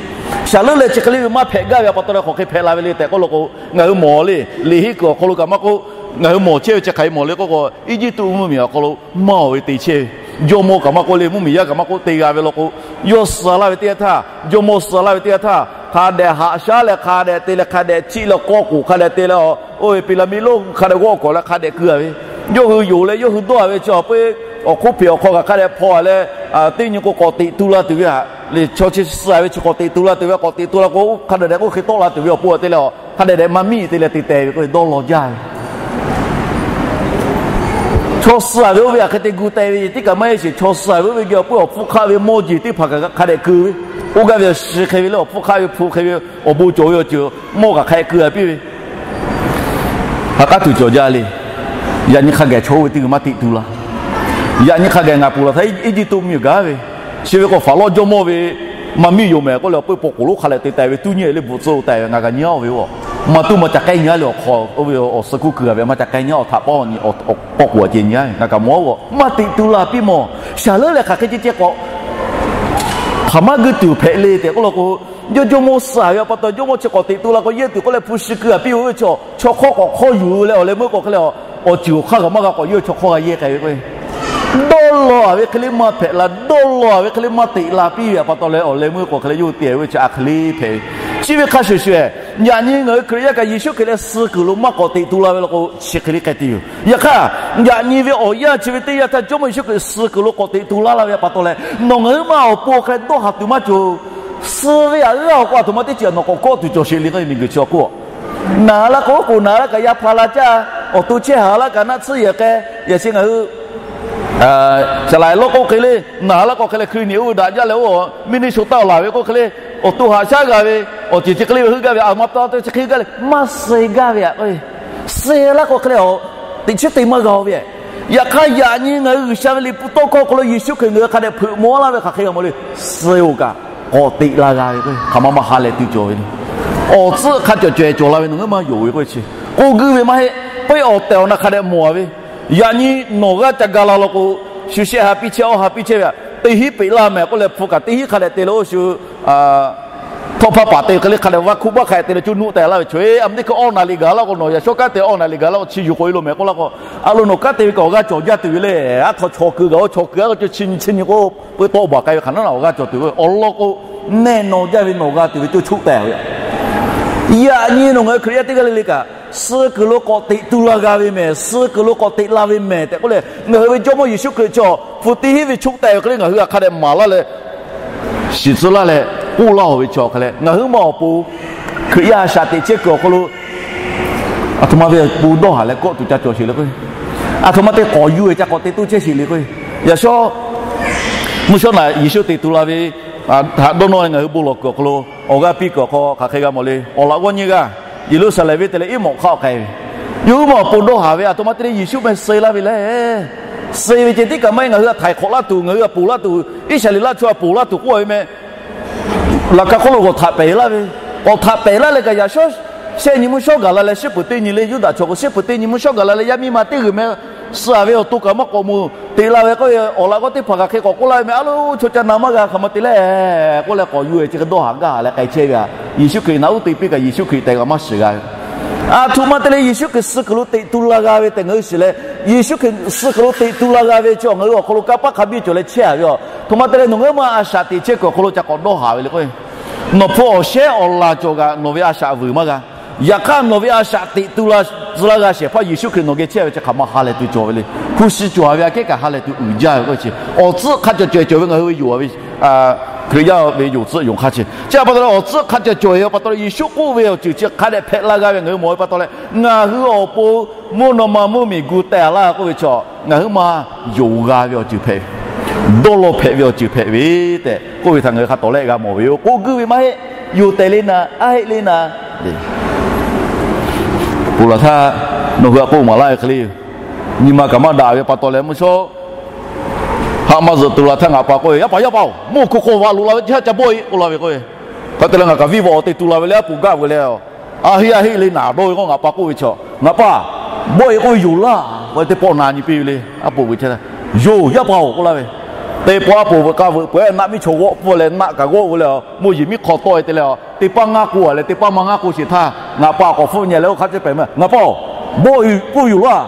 Shaˍ leuˆ leh chi hk'e le ve maˇ hpehꞈ gaˇ ve a pa taw leh hk'aˬ hk'e hpehꞈ la ve le tehꞈ k'oˆ law k'o, ngaˬ hui mawˬ le, Leˍhiˆ kuiˬ awˬ hk'aw lo kaꞈ maˇ k'oˆ, ngaˬ hui mawˬ chehˇ ve chi hk'aˬ hk'e mawˬ le k'oˆ k'o, Eˇjiˇtuꞈ mvuhˇmiˬ awˬ hk'aw lo maˇ oˬ ve te chehˇ ve, jawˇmawˇ kaꞈ maˇ k'oˆ le, mvuhˇmiˬ yaˇ kaꞈ maˇ k'oˆ, te g'a ve law k'o, yawˇ suh laˇ ve teˇ yanˇ htaˇ, jawˇmawˇ suh laˇ ve teˇ yanˇ htaˇ hk'a dehꞈ haꞈ shaˉ leh hk'a dehꞈ te leh hk'a dehꞈ chiˆ leh k'aw k'oˍ hk'a dehꞈ te leh, oˇ ve Piˍlaˍmiˆ lonˉ hk'a dehꞈ g'awˇ k'awꞈ leh hk'a dehꞈ keu a ve, yawˇ hui yonˍ leh yawˇ hui dawˇ a ve chi awˬ peu awˬ hk'oˆ hpeꞈ awˬ hk'aw kaꞈ hk'a dehꞈ hpaw a leh, teˇ nyi k'o k'awꞈ teꞈ tu la tuˬ ve a le. Chaw chi suh a ve chi k'awꞈ teꞈ tu la tuˬ ve, k'awꞈ teꞈ tu la k'o hk'a dehꞈ dehꞈ k'oˆ hk'e tawˆ la tuˬ ve awˬ pon te leh, hk'a dehꞈ dehꞈ maˇ miˇ te leh te teh ve k'oˆ ve dawˇ law jaˇ ve. Chaw suh a ve oˇ ve a hk'e te gu teh ve teˇ kaꞈ maˇ heˆ sheˍ. Chaw suh a ve oˇ ve geh awˬ peu awˬ hpfuhˇ hk'aˆ ve mawˇ jeˬ teˇ hpaˍ kaꞈ hk'a dehꞈ keu ve, oˇ gaˇ ve awˬ shi hk'e ve leh awˬ hpfuhˇ hk'aˆ ve hpu hk'e ve awˬ bon cawˬ ve awˬ ceuˬ mawˇ kaꞈ hk'a dehꞈ keu a piˇ ve. Ha k'aˉ tuˬ cawˬ jaˇ le. Yaꞈ nyi hk'a gaˬ chaw oˇ ve teˇ g'uiˬ maˇ teꞈ tu la. Yaꞈ nyi hk'a gaˬ ngaˬ ponˬ laˬ htaˇ Eˇjiˇtuꞈ mvuhˇmiˬ gaˇ ve, chi ve k'o Hpaˍrawˇ jawˇmawˇ ve maˇ miˇ yoˬ mehˍ k'oˆ leh awˬ peu paw k'oˍ lonˉ hk'a dehꞈ te teh ve tuˉ nyi le bvuhꞈ tcuhˉ o teh ve ngaˬ kaꞈ nyi a oˇ ve oˬ. Maˇ tuˉ maˇ ca k'ehˉ nyi a le awˬ hk'aw oˇ ve awˬ suh kuˇ kuiˬ a ve maˇ ca k'ehˉ nyi a awˬ htaꞈ pawˆ nyi, paw k'oˍ a ceh nyi a ve ngaˬ kaꞈ mawˬ a oˬ. Maˇ teꞈ tu la piˇ mawˬ. Shaˍ leuˆ leh hk'aˬ hk'e ceh ceh k'awꞈ hpaˍ maˇ guiˇ tuˬ hpehꞈ le tehꞈ k'oˆ law k'o, yawˇ jawˇmawˇ suh a ve a pa taw jawˇmawˇ chi k'awꞈ teꞈ tu la k'o yehˇ tuˬ k'oˆ leh hpu shi keu a piˇ ve chaw, chaw hk'awˇ k'awꞈ hk'awˇ yuˬ leh awˬ leh meuˇ k'o hk'e leh, awˬ ceuˬ awˬ hk'aˇ kaꞈ maˇ g'a k'awꞈ yawˇ chaw hk'awˇ g'a yehˇ k'ai ve k'o, dawˇ law a ve hk'e le maˇ hpehꞈ la, dawˇ law a ve hk'e le maˇ teꞈ la piˇ ve a pa taw leh awˬ leh meuˇ k'o hk'e leh yawˇ te ve chi a hk'e le hpehꞈ ve. Chi ve hk'a shuˍ shuˍ e, yaꞈ nyi ngaˬ hui Hkriꞈ yaˇ kaꞈ Yeˍsuˆ Hkriꞈ leh suh kuiˬ lo maˇ k'awꞈ teꞈ tu la ve law k'o chi hk'e le k'ai tuˬ yoˬ. Yaꞈ hk'aˇ, yaꞈ nyi ve awˬ yanˇ chi ve teˇ yanˇ htaˇ jawˇmawˇ Yeˍsuˆ Hkriꞈ suh kuiˬ lo k'awꞈ teꞈ tu laˇ la ve a pa taw leh, nawˬ ngaˬ hui maˇ awˬ pon hk'e dawˇ haˍ tuˬ maˇ cawˬ. Suh ve a g'aˇ awˬ k'o a htoꞈ ma teˇ ceuˬ nawˬ k'awꞈ kawˆ tuˬ cawˬ sheˍ le k'o, miˬguiˬ chi awˬ hk'oˆ naˍ laˇ k'o, k'oˍ naˍ laˇ kaꞈ yaˇ hpa la caˇ, awˬ to chehˇ haˍ laˇ kaꞈ naˆ tsuhˇ yehˬ k'ai, yaꞈ chi ngaˬ hui Saˍ laˍ lawˇ k'oˆ hk'e le, naˍ laˇ k'o hk'e leh Hkriꞈ niˬ oˇ ve daꞈ jaˇ leh oˇ Minnesota laˬ ve k'oˆ hk'e le, awˬ to haꞈ shaˉ g'a ve, awˬ ceuˬ chi hk'e le ve heuˆ gaˇ ve a ma pa taw chi hk'e g'a le maˇ suh gaˇ ve a k'o, suh laˇ k'o hk'e le a teꞈ chiˉ te maˇ g'a ve. Yaꞈ hk'aˇ yaꞈ nyi ngaˬ hui G'uiˬsha ve liꞈ hpu tawˇ hkawˇ hk'aw lo Yeˍsuˆ Hkriꞈ ngaˬ hui hk'a dehꞈ hpeuꞈ maw laˇ ve hk'aˬ hk'e g'a mawˬ le, suh oˬ kaꞈ k'awꞈ teꞈ la g'a ve k'o hk'aˬ ma maˇ ha leh tuˬ cawˬ ve le. Awˬ tcuhˆ hk'a cawˬ cawehˬ cawˬ la ve nawˬ ngaˬ hui maˇ yonˍ ve k'o chi, k'oˆ guiˇ ve maˇ heˆ. Peuˇ awˬ tehˬ awˬ na hk'a dehꞈ mawˬ a ve, yaꞈ nyi nawˬ g'aˇ ca ga la law k'o, shu shehˆ ha piˇ chehˇ, awˇ ha piˇ chehˇ ve a, teˇ hinˉ peꞈ laˇ mehˍ k'oˆ leh hpu kaꞈ teˇ hinˉ hk'a dehꞈ te leh oˇ shu hpu Htawˇ hpaˇ paˍ te ve hk'e le hk'a dehꞈ vaˇ hkuˇ baˆ hk'a te leh coˇ nuˆ teh laˇ ve chaw, a meuˇ teˇ hkui awˇ naˍ liꞈ gaˬ laˇ k'o, nawˬ yaꞈ shawˉ kanˉ te awˇ naˍ liꞈ gaˬ laˇ k'o chi yuˬ k'oꞈ e lo mehˍ k'oˆ laˇ k'o, a lo nawˬ kanˉ te ve kaꞈ awˬ g'aˇ cawˬ jaˇ tuˬ ve le. Aˉ htaw chaw keu gaˬ oˇ chaw keu a k'o cawˬ chi nyi chi nyi k'o, peu tawˆ baˬ k'ai ve hk'aˬ naˉ naˬ awˬ g'aˇ cawˬ tuˬ ve awˬ lawn k'o, neˇ naw jaˇ ve nawˬ g'a tuˬ ve coˇ choˆ teh ve. Yaꞈ nyi nawˬ ngaˬ hui Hkriꞈ yaˇ teˇ g'aˇ le le kaꞈ, suh kuiˬ lo k'awꞈ teꞈ tu la g'a ve mehˍ, suh kuiˬ lo k'awꞈ teꞈ la ve mehˍ tehꞈ k'oˆ leh, ngaˬ hui ve Jawˇmawˇ Yeˍsuˆ Hkriꞈ chi awˬ hpu teˇ hinˉ ve choˆ teh ve hk'e le ngaˬ hui htaꞈ hk'a dehꞈ maˍ laˇ leh, shiˍ tcuh laˇ leh k'oˆ laˇ-oˬ ve chi awˬ hk'e leh, ngaˬ hui ma awˬ pon Hkriꞈ yaˇ a shaꞈ teꞈ chehˇ kuiˬ awˬ hk'aw lo aˬ htoꞈ ma ve bon dawˇ haˍ leh kawˆ tuˬ ca cawˬ sheˍ le k'o, aˬ htoꞈ ma te k'awꞈ yuˬ e ca k'awꞈ te toˇ chehˇ sheˍ le k'o, yaꞈ shawˉ mvuhˇ shawˉ naꞈ Yeˍsuˆ teꞈ tu la ve htaꞈ dawˇ nawˇ leh ngaˬ hui bon lawˬ kuiˬ awˬ hk'aw lo awˬ g'aˇ piˇ kuiˬ awˬ hk'aw hk'aˬ hk'e g'a mawˬ le. Awˬ laꞈ g'awˇ nyiˇ g'aˇ Yeˍruˆsaˍlehnˍ venˇ te leh Eˉmawꞈ hk'aˆ k'ai ve, yawˇ hui ma awˬ pon dawˇ haˍ ve aˬ htoꞈ ma te leh Yeˍsuˆ meh suh laˇ ve le. Suh ve ceh tiˉ kaꞈ maˇ heˆ, ngaˬ hui htaꞈ htaiˍ hk'awꞈ laˇ tuˬ, ngaˬ hui htaꞈ ponˬ laˇ tuˬ, Iˉsaˍreˍlaˆ chaw htaꞈ ponˬ laˇ tuˬ k'oˆ ve meh. Laꞈ ka hk'oˆ lo k'awꞈ htaꞈ pehˍ laˇ ve, k'awꞈ htaꞈ pehˍ laˇ leh kaꞈ yaꞈ shawˉ shehˆ nyi mvuhˇ shawˉ gaˬ la leh, shiˉ peuˍ teˇ nyi le Yuˇdaꞈ chaw k'o, shiˉ peuˍ teˇ nyi mvuhˇ shawˉ gaˬ la leh yaˇ miˇ ma teˇ g'uiˬ meh suh ve awˬ to kaꞈ maˇ k'awꞈ moˍ teꞈ la ve k'oˆ ve, awˬ laꞈ g'awˇ teˇ hpaˍ kaꞈ hk'e k'awꞈ k'oˆ laˇ ve meh, a lo chaw ca na maˇ g'a hk'aˬ ma te le k'oˆ leh k'awꞈ yuˬ e chi hk'e dawˇ haˍ gaˇ leh k'ai chehˇ ve a. Yeˍsuˆ Hkriꞈ naꞈ uˉ te piˇ kaꞈ Yeˍsuˆ Hkriꞈ tehꞈ kaꞈ maˇ shiˍ g'a ve. Aˬ htoꞈ ma te leh Yeˍsuˆ Hkriꞈ suh kuiˬ lo teꞈ tu la g'a ve tehꞈ ngaˬ hui shiˍ leh, Yeˍsuˆ Hkriꞈ suh kuiˬ lo teꞈ tu la g'a ve chi ngaˬ hui awˬ hk'aw lo kanˇ paˆ hk'a biˇ cawˬ leh chehˇ a ve a. Htoꞈ ma te leh nawˬ ngaˬ hui ma a shaꞈ teꞈ chehˇ kuiˬ awˬ hk'aw lo ca k'awꞈ dawˇ haˍ ve le k'o, nawˬ hpu awˬ shehˉ awˬ laˬ cawˬ kaꞈ nawˬ ve a shaꞈ vuiˬ maˇ g'a. Yaꞈ hk'aˇ nawˬ ve a shaꞈ teꞈ tu la tcuh laˇ g'a shehˍ hpaˇ Yeˍsuˆ Hkriꞈ nawˬ geh chehˇ ve chi hk'aˬ ma ha lehˬ tuˬ cawˬ ve le. Hpu shi cawˬ ve aꞈ kehˉ kaꞈ ha lehˬ tuˬ uiˍ jaˇ ve k'o chi, awˬ tcuhˉ hk'a cawˬ cawehˬ cawˬ ve ngaˬ hui ve yoˬ a ve Hkriꞈ yaˇ ve yonˍ tcuhˆ yonˍ hk'aˇ chi. Chi pa taw leh awˬ tcuhˉ hk'a cawehˬ cawehˬ ve pa taw leh Yeˍsuˆ k'oˆ ve awˬ ceuˬ chi hk'a dehꞈ hpehꞈ la g'a ve ngaˬ hui mawˬ ve pa taw leh, ngaˬ hui awˬ pon mvuhˇ naw ma mvuhˇmiˬ gu teh laˇ k'oˆ ve chi, ngaˬ hui ma yonˍ g'a ve awˬ ceuˬ hpehꞈ ve, dawˇ law hpehꞈ ve awˬ ceuˬ hpehꞈ ve tehꞈ k'oˆ ve htaꞈ ngaˬ hui hk'a tawˍ lehˆ g'a mawˬ ve yoˬ. K'oˆ guiˇ ve maˇ heˆ. Yonˍ tehˬ le naˍ, aˉ heˆ le naˍ. Ponˬ laˬ htaˇ nawˬ hui htaꞈ k'oˆ maˍ laˇ ve hk'e le, nyi ma kaꞈ maˇ daꞈ ve pa taw leh mvuhˇ shawˉ haꞈ ma zuhꞈ tu la htaˇ ngaˬ pa k'oˆ ve, Yaˇ paˍ, yaˇ paˍ-oˬ, mvuhˇ hk'oˆ hk'aw vaꞈ loꞈ la ve teˇ haˉ ca bawˆ e k'oˆ la ve k'o, hk'e te leh ngaˬ kaꞈ viˉ vaꞈ awˬ te tu la ve le, aˉ poꞈ gaˆ veu leh, aˉ heˆ, aˉ heˆ le naˍ dawˇ ve k'o, ngaˬ pa k'oˆ ve chi, Ngaˬ pa, bawˆ e k'oˆ ve yoˬ laˇ. Teˇ pawˆ na nyi piˇ ve le, aˉ poꞈ veuꞈ chehˇ, Yoˬ, yaˇ paˍ-oˬ, k'oˆ laˇ ve. Teˇ pawˆ aˉ poꞈ veuꞈ k'a veuꞈ peuˬ-eˬ, naˆ miˇ chaw g'awˆ pfuhˇ leh naˆ kaꞈ g'awˆ ve le, mvuhˇ yeˬ miˉ hk'aw tawˆ e te leh, teˇ paˉ ngaˇ k'o a leh teˇ paˉ maˇ ngaˇ k'o sheˍ htaˇ, ngaˬ pa k'awꞈ hpfuhˆ nyi leh oˇ hk'a chehˇ pehˍ meh, Ngaˬ pa-oˬ, bawˆ e k'oˆ ve yoˬ laˇ.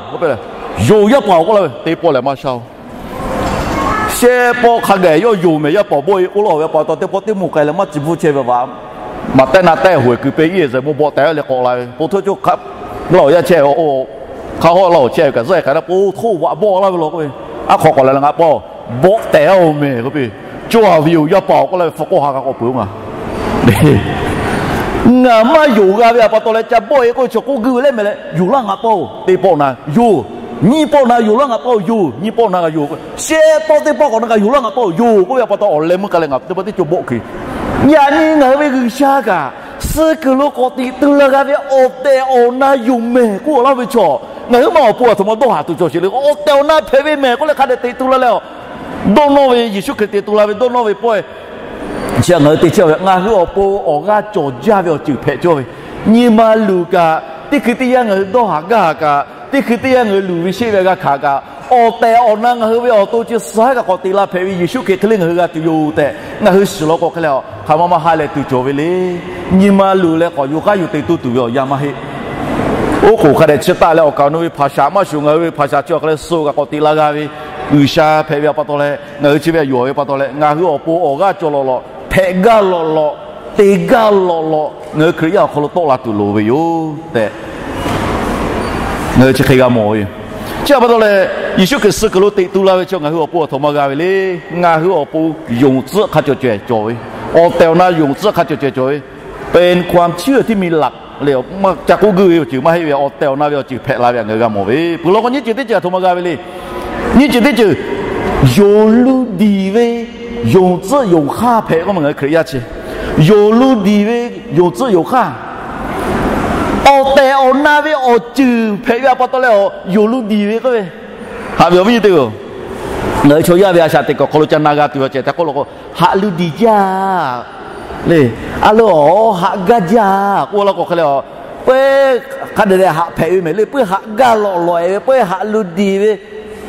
Yoˬ, yaˇ paˍ-oˬ, k'oˆ laˇ ve. Teˇ pawˆ lehˬ maˇ sha-oˬ. Shehˆ pawˆ hk'a gaˬ yawˇ yoˬ mehˍ, yaˇ paˍ bawˆ e k'oˆ laˇ ve pa taw, teˇ pawˆ teˇ mvuhˇ k'ai leh maˇ ci bvuhˇ chehˇ ve vaꞈ, maꞈ tehˉ naˆ tehˉ hoꞈ kuiˬ pe iˉ e zeꞈ mvuhˇ bawˆ tehꞈ leh k'awꞈ la ve, po htoˇ coˇ hk'a laˇ-oˬ, yaˇ chehˇ-oˬ, hk'a hawˆ laˇ-oˬ, chehˇ ve kaꞈ zuhˆ e k'ai laˇ, po htoˇ vaꞈ bawˆ laˇ ve law k'oˆ ve, aˉ hk'aw k'awꞈ la leh, Ngaˬ pa-oˬ, bawˆ tehꞈ-oˬ mehˍ k'oˆ piˇ. Cawˇ a ve yoˬ, yaˇ paˍ-oˬ, k'oˆ laˇ ve hpu k'oˆ ha k'a k'awꞈ peuˬ-oˬ ngaˬ Ngaˬ maˇ yonˍ g'a ve a pa taw leh ca bawˆ e k'oˆ ve chi k'oˆ guiˇ ve leh mehˍ leh, Yoˬ laˇ ngaˬ pa-oˬ, teˇ pawˆ na yoˬ. Nyiˇ pawˆ na yoˬ laˇ ngaˬ pa-oˬ, yoˬ. Nyiˇ pawˆ na g'a yoˬ. Shehˆ pawˆ teˇ pawˆ k'awꞈ na g'a yoˬ laˇ ngaˬ pa-oˬ, yoˬ k'oˆ ve a pa taw awˬ leh meuˇ k'ai leh ngaˬ teˇ pawˆ teˇ cawˇ bawˆ hk'e. Yaꞈ nyi ngaˬ hui ve G'uiˬsha kaꞈ suh kuiˬ lo k'awꞈ teꞈ tu la g'a ve awˬ tehˬ awˬ na yoˬ mehˍ k'oˆ laˇ ve chaw, ngaˬ hui ma awˬ pon aˬ htoꞈ ma dawˇ haˍ tuˬ cawˬ sheˍ le. Awˬ tehˬ awˬ na hpehꞈ ve mehˍ k'oˆ leh hk'a dehꞈ teꞈ tu la leh, dawˇ nawˇ ve Yeˍsuˆ Hkriꞈ teꞈ tu la ve dawˇ nawˇ ve pawehˇ chi ngaˬ hui te chehˇ ve, ngaˬ hui awˬ pon awˬ g'aˇ cawˬ jaˇ ve awˬ ceuˬ hpehꞈ cawˇ ve. Nyi ma luˬ kaꞈ, teˇ hkui teˇ yanˇ ngaˬ hui dawˇ haˍ gaˇ haˍ kaꞈ, teˇ hkui teˇ yanˇ ngaˬ hui luˬ ve sheˆ ve g'a hkanˍ kaꞈ, awˬ tehˬ awˬ na ngaˬ hui ve awˬ to chi suh haˉ kaꞈ k'awꞈ teꞈ la hpehꞈ ve Yeˍsuˆ Hkriꞈ hk'e le ngaˬ hui g'a tuˬ yoˬ tehꞈ ngaˬ hui shiˍ law k'o hk'e leh, hk'aˬ ma maˇ ha leh tuˬ cawˬ ve le. Nyi ma luˬ leh k'awꞈ yuˬ k'aˉ yuˬ te toˇ tuˬ ve awˬ yanˇ maˇ heˆ. Oˉ k'oˍ hk'a dehꞈ chi taˆ leh awˬ kaˍ awˬ nu ve hpaˍ shaˍ maˇ shuˍ, ngaˬ hui ve hpaˍ shaˍ chi awˬ hk'a leh suh kaꞈ k'awꞈ teꞈ la g'a ve G'uiˬsha hpehꞈ ve a pa taw leh, ngaˬ hui chi ve a yonˍ ve pa taw leh, ngaˬ hui awˬ pon awˬ g'aˇ cawˬ lawꞈ lawꞈ, hpehꞈ gaˇ lawꞈ lawꞈ, te gaˇ lawꞈ lawꞈ ngaˬ hui Hkriꞈ yaˇ awˬ hk'aw lo tawˆ la tuˬ loˍ ve yoˬ tehꞈ ngaˬ hui chi hk'e g'a mawˬ ve yoˬ. Chi a pa taw leh, Yeˍsuˆ Hkriꞈ suh kuiˬ lo teꞈ tu la ve chi ngaˬ hui awˬ pon aˬ htoꞈ ma g'a ve le. Ngaˬ hui awˬ pon yonˍ tcuhˆ hk'a cawˬ cawehˬ cawˬ ve, awˬ tehˬ awˬ na yonˍ tcuhˆ hk'a cawˬ cawehˬ cawˬ ve, เป็นความเชื่อที่มีหลัก le, maˇ ca k'oˆ guiˇ ve awˬ ceuˬ maˇ heˆ ve, awˬ tehˬ awˬ na ve awˬ ceuˬ hpehꞈ la ve ngaˬ hui g'a mawˬ ve. Peuˬ law k'o nyiˇ ceuˬ teˇ ceuˬ aˬ htoꞈ ma g'a ve le. Nyiˇ ceuˬ teˇ ceuˬ, yonˍ lu diˬ ve yonˍ tcuhˆ yonˍ hk'aˇ hpehꞈ k'oˆ ma ngaˬ hui Hkriꞈ yaˇ chi, yonˍ lu diˬ ve yonˍ tcuhˆ yonˍ hk'aˇ, awˬ tehˬ awˬ na ve awˬ ceuˬ hpehꞈ ve a pa taw leh, yonˍ lu diˬ ve k'oˆ ve, haꞈ ve awˬ viˉ nyi teˇ-oˬ, ngaˬ hui chaw yaˇ ve a shaꞈ teꞈ kuiˬ awˬ hk'aw lo ca na g'a tuˬ ve awˬ ceuˬ tehꞈ k'oˆ law k'o, haꞈ lu diˬ jaˇ le, a lo, haꞈ gaˇ jaˇ k'oˆ law k'o hk'e le, peuˬ hk'a dehꞈ dehꞈ haꞈ hpehꞈ ve mehˍ le, peuˬ haꞈ gaˇ lawꞈ lawꞈ-e ve, peuˬ haꞈ lu diˬ ve,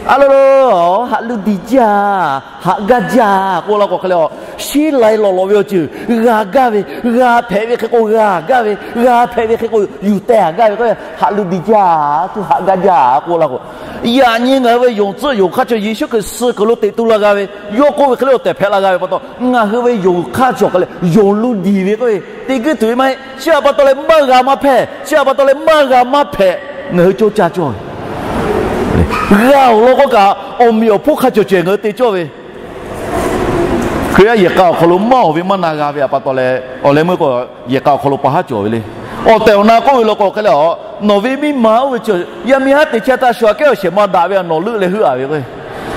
A lo lo, haꞈ lu diˬ jaˇ, haꞈ gaˇ jaˇ k'oˆ la k'o hk'e le, a, sheˉ lai lawˬ lawˬ ve awˬ ceuˬ g'a gaˇ ve, g'a hpehꞈ ve hk'e k'o g'a gaˇ ve, g'a hpehꞈ ve hk'e k'o yuˬ teh a gaˇ ve k'o, haꞈ lu diˬ jaˇ, tuˬ haꞈ gaˇ jaˇ k'oˆ la k'o, yaꞈ nyi ngaˬ hui ve yonˍ tcuhˆ yonˍ hk'aˇ chi Yeˍsuˆ Hkriꞈ suh kuiˬ lo teꞈ tu la g'a ve, yawˇ k'oˆ ve hk'e le awˬ tehˬ hpehꞈ la g'a ve pa taw, ngaˬ hui ve yonˍ hk'aˇ chi awˬ hk'e le yonˍ lu diˬ ve k'o, te guiˇ tuˬ ve maˇ heˆ. Chi htaꞈ pa taw leh maˇ g'a maˇ hpehꞈ, chi htaꞈ pa taw leh maˇ g'a maˇ hpehꞈ, ngaˬ hui cawˇ caˇ cawˇ ve g'a awˬ lawn k'oˆ kaꞈ, awˬ meꞈ awˬ hponˇ hk'a cawˬ cawehˬ ngaˬ hui te cawˇ ve. Hkriꞈ yaˇ yehˬ k'a awˬ hk'aw lo maˇ awˬ ve maˇ na g'a ve htaꞈ pa taw leh, awˬ leh meuˇ k'o yehˬ k'a awˬ hk'aw lo pa haˉ cawˬ ve le. Awˬ tehˬ awˬ na k'oˆ ve law k'o hk'e le, a, nawˬ ve miˇ ma oˇ ve chi yaˇ miˇ haˉ te chehˇ htaˇ shu aꞈ kehˉ awˬ shehˍ ma daꞈ ve htaꞈ nawˬ leuˆ leh heuˆ a ve k'o,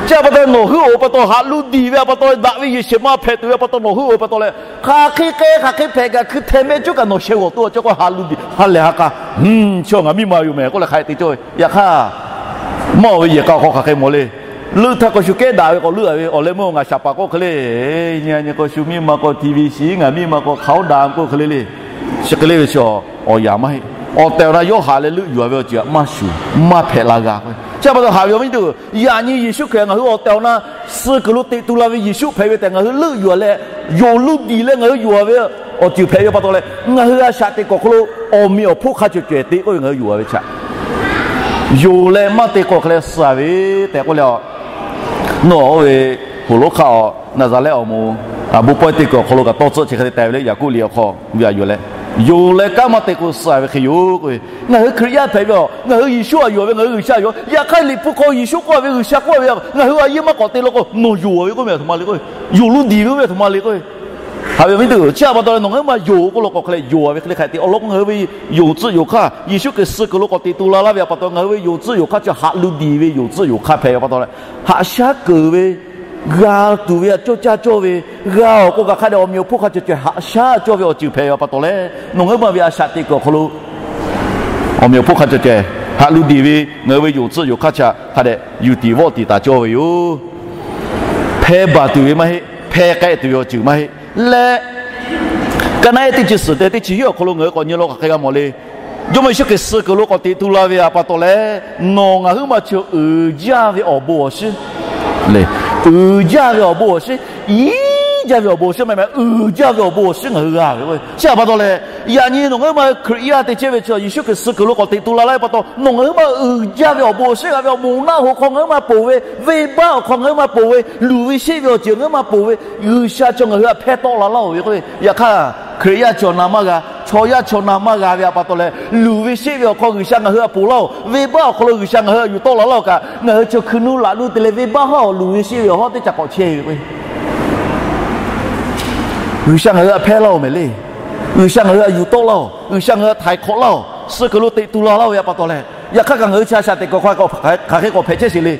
chi htaꞈ pa taw nawˬ heuˆ-oˬ pa taw, haꞈ lu diˬ ve htaꞈ pa taw, daꞈ ve yehˬ shehˍ ma hpehꞈ tuˬ ve htaꞈ pa taw nawˬ heuˆ-oˬ pa taw leh, hk'aˬ hk'e k'ai hk'aˬ hk'e hpehꞈ kaꞈ hkui hteh mehˆ cuˉ kaꞈ nawˬ sheh g'awˬ tuˬ a cawˇ k'o, haꞈ lu diˬ ha lehˬ ha k'a, chi ngaˬ miˇ ma yoˬ mehˍ k'oˆ leh hk'a te cawˇ ve. Yaꞈ hk'aˇ, maˇ awˬ ve yehˬ k'a awˬ hk'aw hk'aˬ hk'e mawˬ le. Leuˆ htaˇ k'o shu kehˉ daꞈ ve k'awꞈ leuˆ a ve, awˬ leh meuˇ ngaˬ shaˍ paˍ k'oˆ hk'e le, nyi nyi k'o shu miˇ ma k'o TV shiˍ, ngaˬ miˇ ma k'o hk'aoˉ daꞈ k'oˆ hk'e le le. Chi hk'e le ve chi awˬ yanˍ maˇ heˆ. Awˬ tehˬ awˬ na yawˇ haꞈ leh leuˆ yuˬ a ve awˬ ceuˬ htaꞈ maˇ shuˍ, maˇ hpehꞈ la g'a k'o. Chi htaꞈ pa taw haꞈ ve awˬ viˉ nyi teˇ hpaˍ-oˬ, yaꞈ nyi Yeˍsuˆ Hkriꞈ ngaˬ hui awˬ tehˬ awˬ na suh kuiˬ lo teꞈ tu la ve Yeˍsuˆ hpehꞈ ve tehꞈ ngaˬ hui leuˆ yuˬ a leh, yonˍ lu diˬ leh ngaˬ hui yuˬ a ve awˬ ceuˬ hpehꞈ ve pa taw leh, ngaˬ hui a shaꞈ teꞈ kuiˬ awˬ hk'aw lo awˬ meꞈ awˬ hponˇ hk'a cawˬ cawehˬ te k'oˆ ve ngaˬ hui yuˬ a ve chi htaꞈ yonˍ leh maˇ te k'o hk'e leh suh a ve tehꞈ k'oˆ le. Nawˬ oˇ ve hoꞈ lonˉ hk'aˇ a, Naˍzaˍrehˆ awˬ moˍ, a, bon pawehˇ te kuiˬ awˬ hk'aw lo kaꞈ tawˇ tcuhˆ chi hk'e te taˍ ve le, Yaˍkoˆ liꞈ awˬ hk'aw ve a yuˬ leh, yonˍ leh kanˉ maˇ te k'o suh a ve hk'e yoˬ k'oˆ ve. Ngaˬ hui Hkriꞈ yaˇ hpehꞈ ve a, ngaˬ hui Yeˍsuˆ a yuˬ a ve, ngaˬ hui G'uiˬsha yuˬ. Yaꞈ hk'aˇ Liꞈ hpu hk'aw Yeˍsuˆ k'oˆ a ve, G'uiˬsha k'oˆ a ve, ngaˬ hui a yeˇ maˇ k'awꞈ te law k'o, nawˬ yonˍ a ve k'oˆ ve a htoꞈ ma le k'oˆ ve, yonˍ lu diˬ ve k'oˆ ve a htoꞈ ma le k'oˆ ve. Haꞈ ve awˬ viˉ teˇ hpaˍ-oˬ, chi htaꞈ pa taw leh nawˬ ngaˬ hui maˇ yonˍ k'oˆ law k'o hk'e leh yonˍ a ve hk'e le hk'a te. Awˬ lawn k'o ngaˬ hui ve yonˍ tcuhˆ yonˍ hk'aˇ, Yeˍsuˆ Hkriꞈ suh kuiˬ lo k'awꞈ teꞈ tu la laˇ ve htaꞈ pa taw ngaˬ hui ve yonˍ tcuhˆ yonˍ hk'aˇ chi haꞈ lu diˬ ve yonˍ tcuhˆ yonˍ hk'aˇ hpehꞈ ve pa taw leh, haꞈ shaˉ keunˍ ve, g'a tuˬ ve htaꞈ cawˇ caˇ cawˇ ve, g'a awˬ k'o kaꞈ hk'a dehꞈ awˬ meꞈ awˬ hponˇ hk'a cawˬ cawehˬ haꞈ shaˉ cawˇ ve awˬ ceuˬ hpehꞈ ve pa taw leh, nawˬ ngaˬ hui ma ve a shaꞈ teꞈ kuiˬ awˬ hk'aw lo awˬ meꞈ awˬ hponˇ hk'a cawˬ cawehˬ haꞈ lu diˬ ve ngaˬ hui ve yonˍ tcuhˆ yonˍ hk'aˇ chi hk'a dehꞈ yuˬ tiˍ vawˆ tiˍ taˍ cawˇ ve yoˬ. Hpeh baˬ tuˬ ve maˇ heˆ, hpeh k'ehˆ tuˬ ve awˬ ceuˬ maˇ heˆ leh, kaˇ naˆ ehˉ teˇ chi suhˍ te teˇ chi hiˉ awˬ hk'aw lo ngaˬ hui k'awꞈ nyi law kaꞈ hk'e g'a mawˬ le. Jawˇmawˇ Yeˍsuˆ Hkriꞈ suh kuiˬ lo k'awꞈ teꞈ tu la ve htaꞈ pa taw leh, nawˬ ngaˬ huiˉ ma chi uiˍ jaˇ ve awˬ bon awˬ shinˉ le, uiˍ jaˇ ve awˬ bon awˬ shinˉ, iˉ jaˇ ve awˬ bon awˬ shinˉ maˇ heˆ, uiˍ jaˇ ve awˬ bon awˬ shinˉ ngaˬ hui g'a ve k'o, chi htaꞈ pa taw leh, yaꞈ nyi nawˬ ngaˬ huiˉ ma Hkriꞈ yaˇ te chehˇ ve chi Yeˍsuˆ Hkriꞈ suh kuiˬ lo k'awꞈ teꞈ tu la laˇ ve pa taw, nawˬ ngaˬ huiˉ ma uiˍ jaˇ ve awˬ bon awˬ shinˉ g'a ve, awˬ moˍ naˆ hoꞈ hk'aw ngaˬ huiˉ ma ponˬ ve, venˇbaˆ awˬ hk'aw ngaˬ huiˉ ma ponˬ ve, luˬ ve sheˆ ve awˬ ceuˬ ngaˬ huiˉ ma ponˬ ve, G'uiˬsha chaw ngaˬ hui htaꞈ hpehˇ tawˆ la laˇ-oˬ ve k'o, yaꞈ hk'aˇ Hkriꞈ yaˇ chaw na maˇ g'a, chaw yaˇ chaw na maˇ g'a ve htaꞈ pa taw leh, luˬ ve sheˆ ve awˬ hk'aw G'uiˬsha ngaˬ hui htaꞈ ponˬ laˇ-oˬ, venˇbaˆ awˬ hk'aw lo G'uiˬsha ngaˬ hui htaꞈ yuˬ tawˆ la laˇ-oˬ kaꞈ, ngaˬ hui chaw hkui nuˇ laꞈ nuˇ te leh venˇbaˆ hawˉ luˬ ve sheˆ ve awˬ hawˉ teˇ caꞈ k'awꞈ chehˇ ve k'o, G'uiˬsha ngaˬ hui htaꞈ hpehˇ laˇ-oˬ mehˍ le. G'uiˬsha ngaˬ hui htaꞈ yuˬ tawˆ laˇ-oˬ, G'uiˬsha ngaˬ hui htaꞈ htaiˍ hk'awꞈ laˇ-oˬ, suh kuiˬ lo teꞈ tu la laˇ-oˬ ve htaꞈ pa taw leh, yaꞈ hk'aˇ kaꞈ ngaˬ hui chi a shaꞈ teꞈ kuiˬ hk'aˬ hk'e k'awꞈ hpehꞈ chehˇ sheˍ le.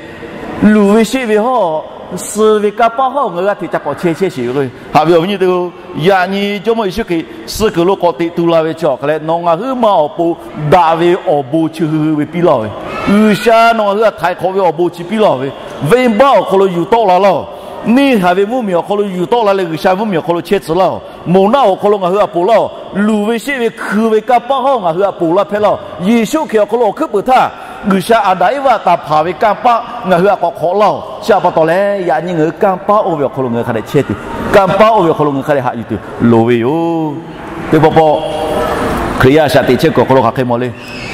Luˬ ve sheˆ ve hawˉ, suh ve kanˇ paˆ hawˉ ngaˬ hui g'a hteꞈ ca k'awꞈ chehˇ chehˇ sheˍ ve k'o, haꞈ ve awˬ viˉ nyi teˇ-oˬ, yaꞈ nyi Jawˇmawˇ Yeˍsuˆ Hkriꞈ suh kuiˬ lo k'awꞈ teꞈ tu la ve chi awˬ hk'a leh, nawˬ ngaˬ huiˉ ma awˬ pon daꞈ ve awˬ bon chi hui hui ve piˇ laˇ-oˬ ve, G'uiˬsha nawˬ ngaˬ hui htaꞈ htaiˍ hk'awꞈ ve awˬ bon chi piˇ laˇ-oˬ ve, venˇbaˆ awˬ hk'aw lo yuˬ tawˆ la laˇ-oˬ, neˇ haiˬ ve mvuhˇmiˬ awˬ hk'aw lo yuˬ tawˆ la leh G'uiˬsha mvuhˇmiˬ awˬ hk'aw lo chehˇ tcuh laˇ-oˬ, moˬ naˆ awˬ hk'aw lo ngaˬ hui htaꞈ ponˬ laˇ-oˬ, luˬ ve sheˆ ve hkui ve kanˇ paˆ hawˉ ngaˬ hui htaꞈ ponˬ laˇ hpehˇ laˇ-oˬ, Yeˍsuˆ Hkriꞈ awˬ hk'aw lo awˬ hkuiˉ peuˬ htaˇ, G'uiˬsha Aˍdanˍ Eˇvaꞈ taˍ hpanˍ ve kanˇ paˆ ngaˬ hui htaꞈ k'awꞈ hk'awꞈ laˇ-oˬ, chi htaꞈ pa taw leh, yaꞈ nyi ngaˬ hui kanˇ paˆ oˇ ve awˬ hk'aw lo ngaˬ hui hk'a dehꞈ chehˇ tuˬ, kanˇ paˆ oˇ ve awˬ hk'aw lo ngaˬ hui hk'a dehꞈ haꞈ yuˬ tuˬ loˍ ve yoˬ. Teˇ pawˆ pawˆ Hkriꞈ yaˇ a shaꞈ teꞈ chehˇ kuiˬ awˬ hk'aw lo hk'aˬ hk'e mawˬ le.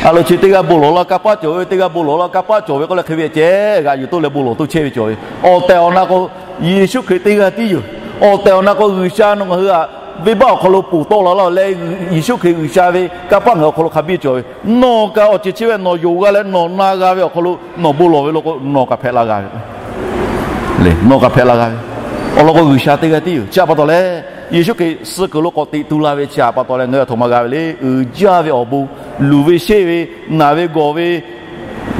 A lo chi teˇ g'aˇ bon lawˬ laˇ kanˇ paˆ cawˬ ve, teˇ g'aˇ bon lawˬ laˇ kanˇ paˆ cawˬ ve k'oˆ leh hk'e ve ceh g'aꞈ yuˬ toˇ leh bon lawˬ toˇ chehˇ ve cawˬ ve. Awˬ tehˬ awˬ na k'o, Yeˍsuˆ Hkriꞈ teˇ g'aˇ tiˉ yoˬ. Awˬ tehˬ awˬ na k'o, G'uiˬsha nawˬ ngaˬ hui htaꞈ venˇbaˆ awˬ hk'aw lo ponˬ tawˆ la laˇ-oˬ leh, Yeˍsuˆ Hkriꞈ G'uiˬsha ve kanˇ paˆ ngaˬ hui awˬ hk'aw lo hk'a biˇ cawˬ ve. Nawˬ kaꞈ awˬ ceuˬ chi ve nawˬ yonˍ g'a leh nawˬ na g'a ve awˬ hk'aw lo nawˬ bon lawˬ ve law k'o, nawˬ kaꞈ hpehꞈ la g'a ve nawˬ kaꞈ hpehꞈ la g'a ve. Awˬ lawn k'o, G'uiˬsha teˇ g'aˇ tiˉ yoˬ. Chi htaꞈ pa taw leh, Yeˍsuˆ Hkriꞈ suh kuiˬ lo k'awꞈ teꞈ tu la ve chi htaꞈ pa taw leh, ngaˬ hui a htoꞈ ma g'a ve le. Uiˍ jaˇ ve awˬ bon, luˬ ve sheˆ ve, naˬ ve gawˬ ve,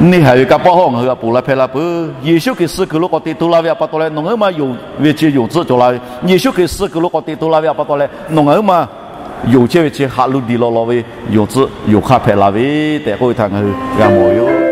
neˇ haiˬ ve kanˇ paˆ hawˉ ngaˬ hui htaꞈ ponˬ laˇ hpehˇ laˇ peuˬ. Yeˍsuˆ Hkriꞈ suh kuiˬ lo k'awꞈ teꞈ tu la ve htaꞈ pa taw leh, nawˬ ngaˬ huiˉ ma yonˍ ve chi yonˍ tcuhˆ cawˬ la ve. Yeˍsuˆ Hkriꞈ suh kuiˬ lo k'awꞈ teꞈ tu la ve htaꞈ pa taw leh, nawˬ ngaˬ huiˉ ma yonˍ chehˇ ve chi haꞈ lu diˬ lawˬ lawˬ ve yonˍ tcuhˆ yonˍ hk'aˇ hpehꞈ la ve tehꞈ k'oˆ ve htaꞈ ngaˬ hui g'a mawˬ ve yoˬ.